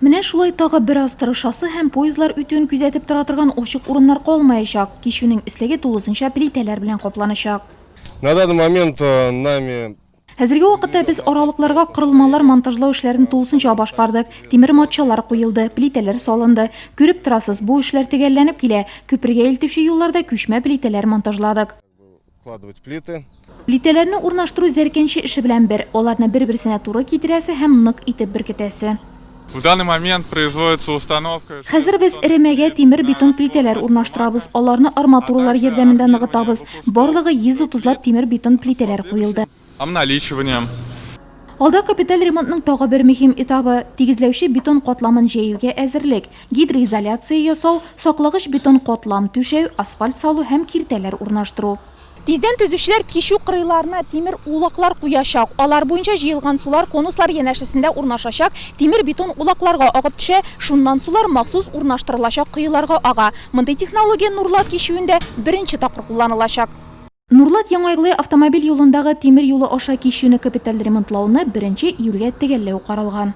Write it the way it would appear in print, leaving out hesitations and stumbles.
Менә шулай тагы бераз тырышасы һәм поездлар үтүен күзәтеп тора торган ачык урыннар калмаячак, кичүнең өслеге тулысынча плитәләр белән капланачак. На данный момент нами. Хәзерге вакытта без аралыкларга корылмалар монтажлау эшләрен тулысынча башкардык, тимер матчалар куелды, плитәләр салынды. Күреп торасыз, бу эшләр төгәлләнеп килә. Күпергә илтүче юлларда күчмә плитәләр монтажладык. Укладывать плиты. Плитәләрне урнаштыру зәркәнче эше белән бер, аларны бер-берсенә туры китерәсе һәм нык итеп беркетәсе. В данный момент производится установка. Хәзер без эремәгә тимер-бетон плитәләр урнаштырабыз, аларны арматуралар ярдәмендә ныгытабыз. Барлыгы 130 лап тимер-бетон плитәләр куелды. Обналичиванием. Алда капиталь ремонтның тагы бер мөһим этабы, тигезләүче бетон катламын җәюгә әзерлек, гидроизоляция ясау, саклагыч бетон катлам түшәү, асфальт салу һәм киртәләр урнаштыру. Тиздән төзүчеләр кичү кырыйларына тимер улаклар куячак. Алар буенча җыелган сулар конуслар янәшәсендә урнашачак тимер-бетон улакларга агып төшә, шуннан сулар махсус урнаштырылачак коеларга ага. Мондый технология Нурлат кичүендә беренче тапкыр кулланылачак. Нурлат-Яңа Иглы автомобиль юлындагы тимер юлы аша кичүне капиталь ремонтлауны беренче июльгә төгәлләү каралган.